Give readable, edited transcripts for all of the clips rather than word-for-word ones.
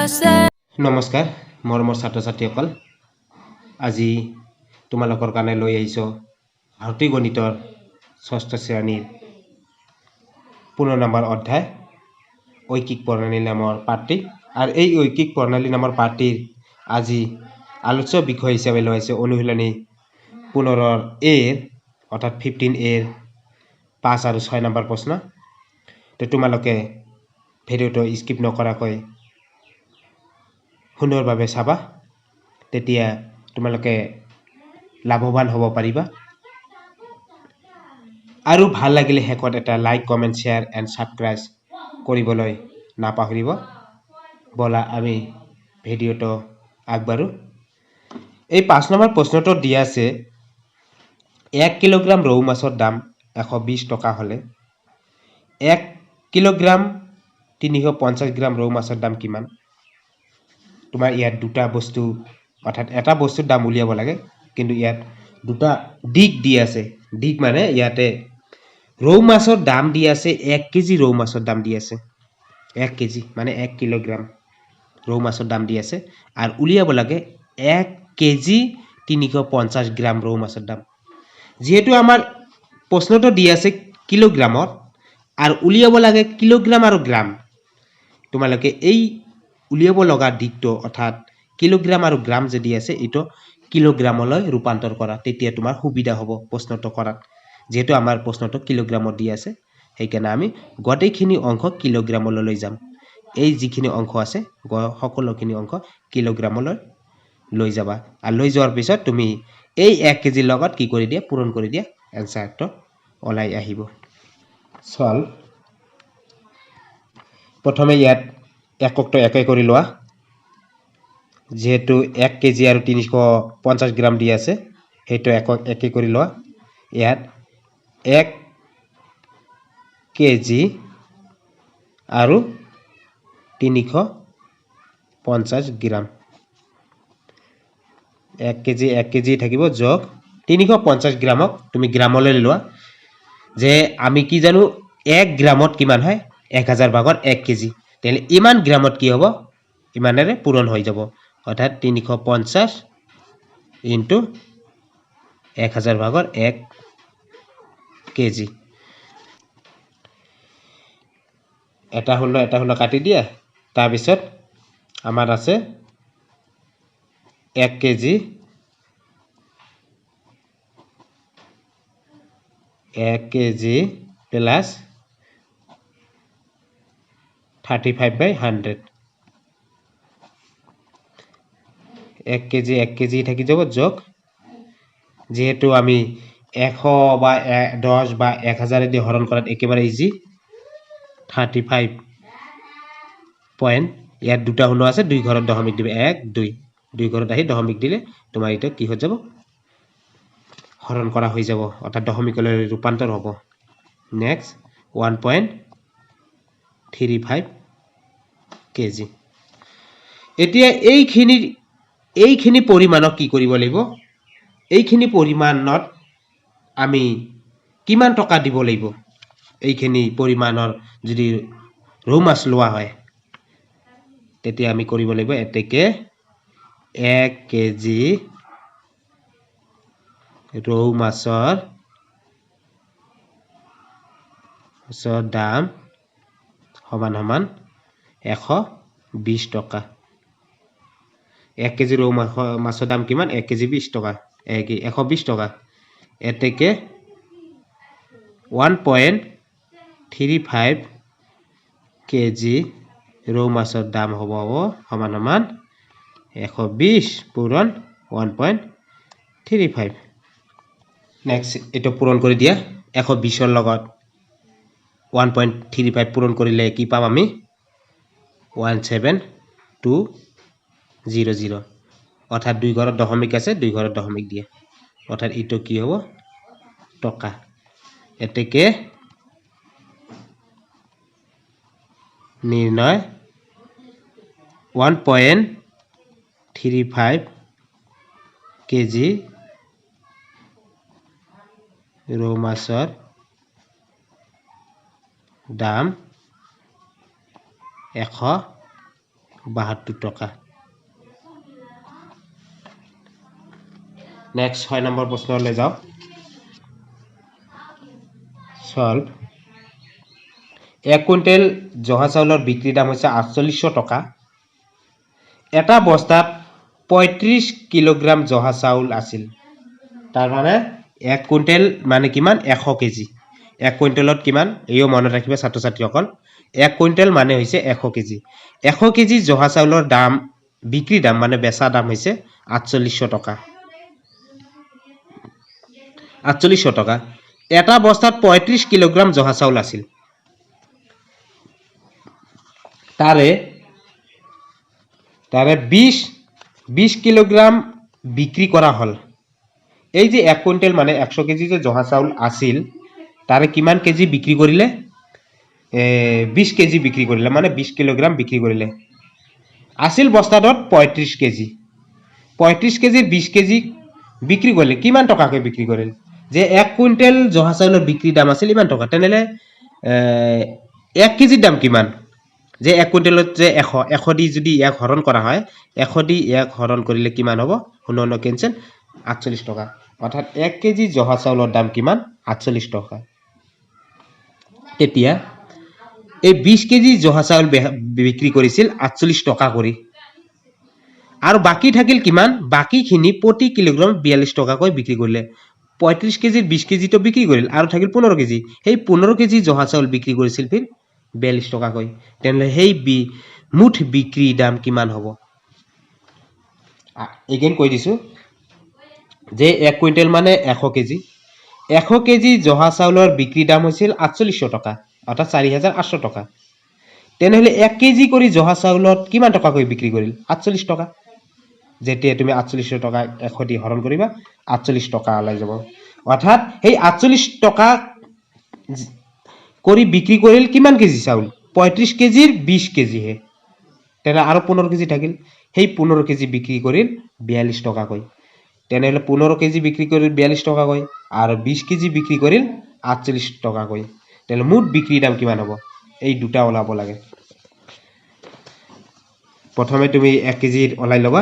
নমস্কাৰ মৰমৰ ছাত্ৰ ছাত্ৰীসকল, আজি তোমালোকৰ কাৰণে লৈ আহিছোঁ ভাৰতীয় গণিতৰ ষষ্ঠ শ্ৰেণীৰ 15 নম্বৰ অধ্যায় ঐকিক প্ৰণালী নামৰ পাঠটি। আৰু এই ঐকিক প্ৰণালী নামৰ পাঠটিৰ আজি আলোচ্য বিষয় হিচাপে লৈ আহিছে অনুশীলনী 15 এৰ অৰ্থাৎ 15 এৰ 5 আৰু 6 নম্বৰ প্ৰশ্ন। তো তোমালোকে ভিডিঅ'টো স্কিপ নকৰাকৈ সুন্দৰভাৱে চাবা, তেতিয়া তোমালোকে লাভৱান হ'ব পাৰিবা। আৰু ভাল লাগিলে শেষত এটা like, comment, share and subscribe কৰিবলৈ নাপাহৰিব। ব'লা আমি ভিডিঅ'টো আগবাঢ়ো। এই 5 নম্বৰ প্ৰশ্নটো দিয়া আছে, 1 কিলোগ্ৰাম ৰৌ মাছৰ দাম 120 টকা হ'লে 1 কিলোগ্ৰাম 350 গ্ৰাম ৰৌ মাছৰ দাম কিমান? তোমাৰ ইয়াত দুটা বস্তু অৰ্থাৎ এটা বস্তুৰ দাম উলিয়াব লাগে, কিন্তু ইয়াত দুটা দিশ দি আছে। দিশ মানে ইয়াতে ৰৌ মাছৰ দাম দি আছে, 1 কেজি ৰৌ মাছৰ দাম দি আছে, 1 কেজি মানে 1 কিলোগ্ৰাম ৰৌ মাছৰ দাম দি আছে, আৰু উলিয়াব লাগে 1 কেজি 350 গ্ৰাম ৰৌ মাছৰ দাম। যিহেতু আমাৰ প্ৰশ্নটো দি আছে কিলোগ্ৰামত আৰু উলিয়াব লাগে কিলোগ্ৰাম আৰু গ্ৰাম, তোমালোকে এই উলিয়াব লগা দিশটো অৰ্থাৎ কিলোগ্ৰাম আৰু গ্ৰাম যদি আছে এইটো কিলোগ্ৰামলৈ ৰূপান্তৰ কৰা, তেতিয়া তোমাৰ সুবিধা হ'ব প্ৰশ্নটো কৰাত। যিহেতু আমাৰ প্ৰশ্নটো কিলোগ্ৰামত দি আছে, সেইকাৰণে আমি গোটেইখিনি অংশ কিলোগ্ৰামলৈ লৈ যাম। এই যিখিনি অংশ আছে সকলোখিনি অংশ কিলোগ্ৰামলৈ লৈ যাবা, আৰু লৈ যোৱাৰ পিছত তুমি এই 1 কেজিৰ লগত কি কৰি দিয়া, পূৰণ কৰি দিয়া, এনচাৰটো ওলাই আহিব। চল, প্ৰথমে ইয়াত এককটো একে কৰি লোৱা। যিহেতু 1 কেজি আৰু 350 গ্ৰাম দি আছে, সেইটো একক একে কৰি লোৱা। ইয়াত 1 কেজি আৰু 350 গ্ৰাম, 1 কেজি 1 কেজি থাকিব, যোগ 350 গ্ৰামক তুমি গ্ৰামলৈ লোৱা। যে আমি কি জানো, 1 গ্ৰামত কিমান হয়, 1000 ভাগৰ 1 কেজি। তেনেহ'লে ইমান গ্ৰামত কি হ'ব, ইমানেৰে পূৰণ হৈ যাব, অৰ্থাৎ 350 ইনটু 1000 ভাগৰ 1 কেজি। এটা শূন্য এটা শূন্য কাটি দিয়া, তাৰপিছত আমাৰ আছে 1 KG 1 KG plus 35/100। 1 KG 1 KG থাকি যাব, যোগ যিহেতু আমি 100 বা 10 বা 1000 হৰণ কৰাত একেবাৰে ইজি, 35 পইণ্ট, ইয়াত দুটা শূন্য আছে, দুই ঘৰত দশমিক দিবে, 1 2, দুই ঘৰত আহি দশমিক দিলে তোমাৰ এইটো কি হৈ যাব, হৰণ কৰা হৈ যাব, অৰ্থাৎ দশমিকলৈ ৰূপান্তৰ হ'ব। Next 1.35 KG. এতিয়া এইখিনি পৰিমাণক কি কৰিব লাগিব, এইখিনি পৰিমাণত আমি কিমান টকা দিব লাগিব, এইখিনি পৰিমাণৰ যদি ৰৌ মাছ লোৱা হয়, তেতিয়া আমি কৰিব লাগিব এতেকে 1 কেজি ৰৌ মাছৰ দাম সমান সমান 120 টকা। 1 কেজি ৰৌ মাছৰ দাম কিমান, 1 কেজি 20 টকা, 120 টকা। এতেকে 1.35 কেজি ৰৌ মাছৰ দাম হ'ব সমান সমান 120 পূৰণ 1.35। নেক্সট এইটো পূৰণ কৰি দিয়া, 120ৰ লগত 1.35 পূৰণ কৰিলে কি পাম আমি, 17200, অৰ্থাৎ দুই ঘৰত দশমিক আছে, দুই ঘৰত দশমিক দিয়ে, অৰ্থাৎ এইটো কি হ'ব, টকা। এতেকে নিৰ্ণয় 1.35 কেজি ৰৌ মাছৰ দাম 72 টকা। নেক্সট 6 নম্বৰ প্ৰশ্নলৈ যাওঁ। চল্ভ। 1 কুইণ্টেল জহা চাউলৰ বিক্ৰী দাম হৈছে 4800 টকা। এটা বস্তাত 35 কিলোগ্ৰাম জহা চাউল আছিল। তাৰমানে 1 কুইণ্টেল মানে কিমান? 100 কেজি। 1 কুইণ্টেলত কিমান? এও মনত ৰাখিবা ছাত্ৰ ছাত্ৰীসকল, 1 কুইণ্টেল মানে হৈছে 100 কেজি। 100 কেজি জহা চাউলৰ দাম, বিক্ৰী দাম মানে বেচা দাম হৈছে 4800 টকা। 4800 টকা। এটা বস্তাত 35 কিলোগ্ৰাম জহা চাউল আছিল। তাৰে তাৰে 20 কিলোগ্ৰাম বিক্ৰী কৰা হ'ল। এই যে 1 কুইণ্টেল মানে 100 কেজি যে জহা চাউল আছিল, তাৰে কিমান কেজি বিক্ৰী কৰিলে? 20 কেজি বিক্ৰী কৰিলে, মানে 20 কিলোগ্ৰাম বিক্ৰী কৰিলে। আছিল বস্তাটোত 35 কেজি। 35 কেজিৰ 20 কেজি বিক্ৰী কৰিলে, কিমান টকাকৈ বিক্ৰী কৰিলে? যে 1 কুইণ্টেল জহা চাউলৰ বিক্ৰী দাম আছিল ইমান টকা, তেনেহ'লে 1 কেজিৰ দাম কিমান? যে 1 কুইণ্টেলত যে 100 দি যদি 1 হৰণ কৰা হয়, 100 দি 1 হৰণ কৰিলে কিমান হ'ব? শূন্য শূন্য কেঞ্চেল, 48 টকা। অৰ্থাৎ 1 কেজি জহা চাউলৰ দাম কিমান? 48 টকা। তেতিয়া এই 20 কেজি জহা চাউল বিক্ৰী কৰিছিল 48 টকা কৰি, আৰু বাকী থাকিল কিমান? বাকীখিনি প্ৰতি কিলোগ্ৰাম 42 টকাকৈ বিক্ৰী কৰিলে। 35 কেজিৰ 20 কেজিটো বিক্ৰী কৰিল, আৰু থাকিল 15 কেজি। সেই 15 কেজি জহা চাউল বিক্ৰী কৰিছিল ফিৰ 42 টকাকৈ। তেনেহ'লে সেই মুঠ বিক্ৰী দাম কিমান হ'ব? এগেইন কৈ দিছোঁ যে 1 কুইণ্টেল মানে 100 কেজি। 100 কেজি জহা চাউলৰ বিক্ৰী দাম হৈছিল 4800 টকা, অৰ্থাৎ 4800 টকা। তেনেহ'লে 1 কেজি কৰি জহা চাউলত কিমান টকাকৈ বিক্ৰী কৰিল? 48 টকা। যেতিয়া তুমি 48 টকা 100 দি হৰণ কৰিবা, 48 টকা ওলাই যাব। অৰ্থাৎ সেই 48 টকা কৰি বিক্ৰী কৰিল কিমান কেজি চাউল? 35 কেজিৰ 20 কেজিহে। তেনেহ'লে আৰু 15 কেজি থাকিল। সেই 15 কেজি বিক্ৰী কৰিল 42 টকাকৈ। তেনেহ'লে 15 কেজি বিক্ৰী কৰিল 42 টকাকৈ, আৰু 20 কেজি বিক্ৰী কৰিল 48 টকাকৈ। তেনেহ'লে মুঠ বিক্ৰীৰ দাম কিমান হ'ব? এই দুটা ওলাব লাগে। প্ৰথমে তুমি 1 কেজিৰ ওলাই ল'বা।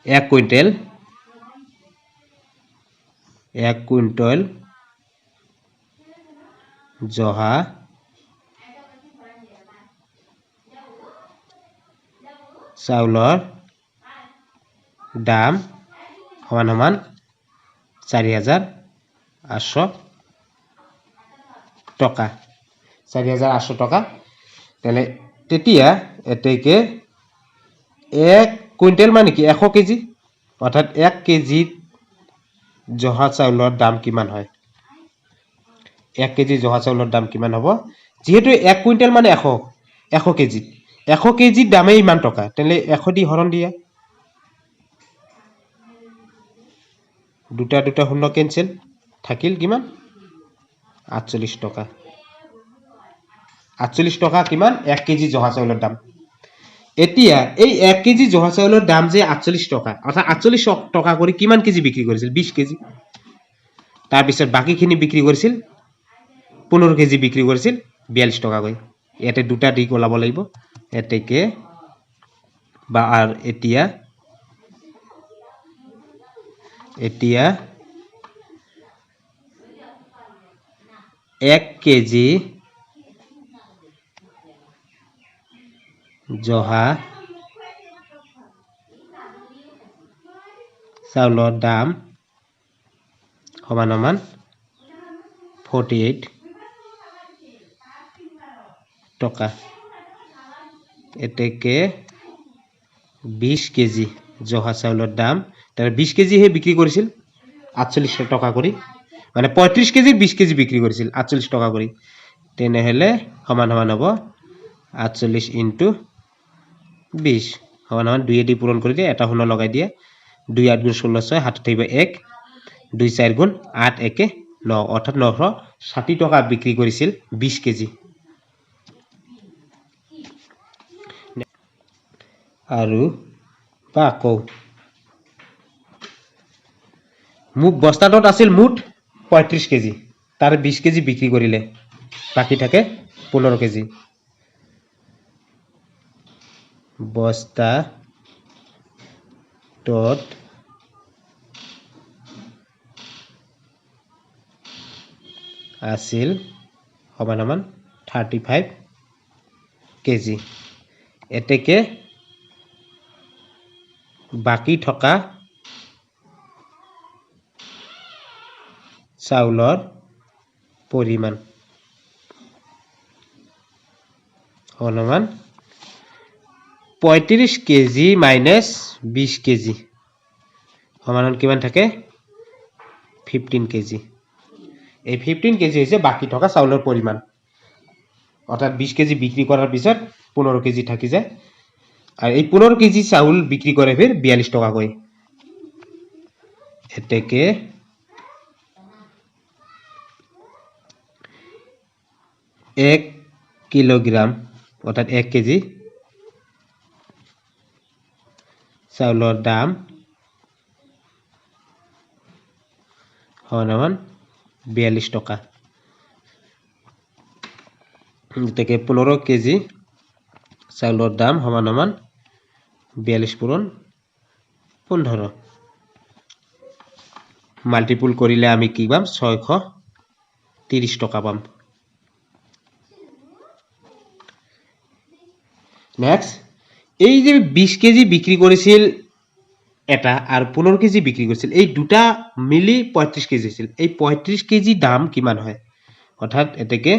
1 কুইণ্টেল, 1 কুইণ্টেল জহা চাউলৰ দাম সমান সমান 4800 টকা। 4800 টকা। তেনে তেতিয়া এতেকে 1 কুইণ্টেল মানে কি? 100 কেজি, অৰ্থাৎ 1 কেজিত জহা চাউলৰ দাম কিমান হয়? 1 কেজি জহা চাউলৰ দাম কিমান হ'ব? যিহেতু 1 কুইণ্টেল মানে 100 কেজি, 100 কেজিৰ দামেই ইমান টকা, তেনেহ'লে 100 দি হৰণ দিয়া, দুটা দুটা শূন্য কেঞ্চেল, থাকিল কিমান? 48 টকা। 48 টকা কিমান? 1 কেজি জহা চাউলৰ দাম। এতিয়া এই 1 কেজি জহা চাউলৰ দাম যে 48 টকা, অৰ্থাৎ 48 টকা কৰি কিমান কেজি বিক্ৰী কৰিছিল? 20 কেজি। তাৰপিছত বাকীখিনি বিক্ৰী কৰিছিল 15 কেজি বিক্ৰী কৰিছিল 42 টকাকৈ। ইয়াতে দুটা দিশ ওলাব লাগিব। এতেকে বা আৰু এতিয়া এতিয়া 1 কেজি জহা চাউলৰ দাম সমান সমান 48 টকা। এতেকে 20 কেজি জহা চাউলৰ দাম, তাৰ 20 কেজিহে বিক্ৰী কৰিছিল 48 টকা কৰি, মানে 35 কেজিৰ 20 কেজি বিক্ৰী কৰিছিল 48 টকা কৰি। তেনেহ'লে সমান সমান হ'ব 48 ইনটু 20 সমান সমান দুয়ে দি পূৰণ কৰি দিয়ে, এটা শূন্য লগাই দিয়ে, দুই আঠ গুণ ষোল্ল ছয়, হাতত থাকিব এক, দুই চাৰি গুণ আঠ একে ন, অৰ্থাৎ 960 টকা বিক্ৰী কৰিছিল 20 কেজি। আৰু বা আকৌ মোক বস্তাটোত আছিল মুঠ 35 কেজি, তাৰ 20 কেজি বিক্ৰী কৰিলে, বাকী থাকে 15 কেজি। বস্তাটোত আছিল সমান সমান 35 কেজি। এতেকে বাকী থকা চাউলৰ পৰিমাণ সমান 35 কেজি মাইনাছ 20 কেজি সমান কিমান থাকে 15 কেজি। এই 15 কেজি হৈছে বাকী থকা চাউলৰ পৰিমাণ, অৰ্থাৎ 20 কেজি বিক্ৰী কৰাৰ পিছত 15 কেজি থাকি যায়। আৰু এই 15 কেজি চাউল বিক্ৰী কৰে ফিৰ 42 টকাকৈ। এতেকে 1 কিলোগ্ৰাম অৰ্থাৎ 1 কেজি চাউলৰ দাম সমান 42 টকা। গতিকে 15 কেজি চাউলৰ দাম সমান সমান 42 পূৰণ 15। মাল্টিপুল কৰিলে আমি কি পাম 630 টকা পাম। নেক্সট, এই যে 20 কেজি বিক্ৰী কৰিছিল এটা আৰু 15 কেজি বিক্ৰী কৰিছিল, এই দুটা মিলি 35 কেজি হৈছিল। এই 35 কেজি দাম কিমান হয়, অৰ্থাৎ এতেকে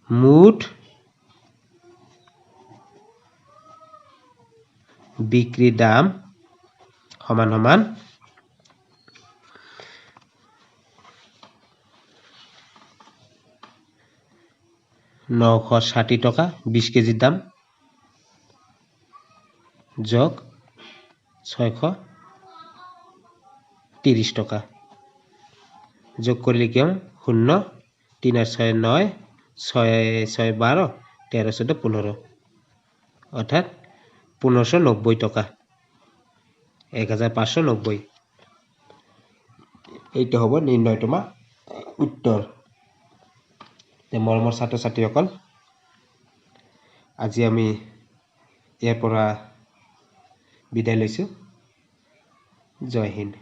মুঠ বিক্ৰী দাম সমান সমান 960 টকা 20 কেজিৰ দাম যোগ 630 টকা। যোগ কৰিলে কি হ'ব 0 3 আৰু 6 9, 6 6 12, 13 14 15, অৰ্থাৎ 1590 টকা, 1590। এইটো হ'ব নিৰ্ণয় তোমাৰ উত্তৰ। মৰমৰ ছাত্ৰ ছাত্ৰীসকল, আজি আমি ইয়াৰ পৰা বিদায় লৈছোঁ। জয় হিন্দ।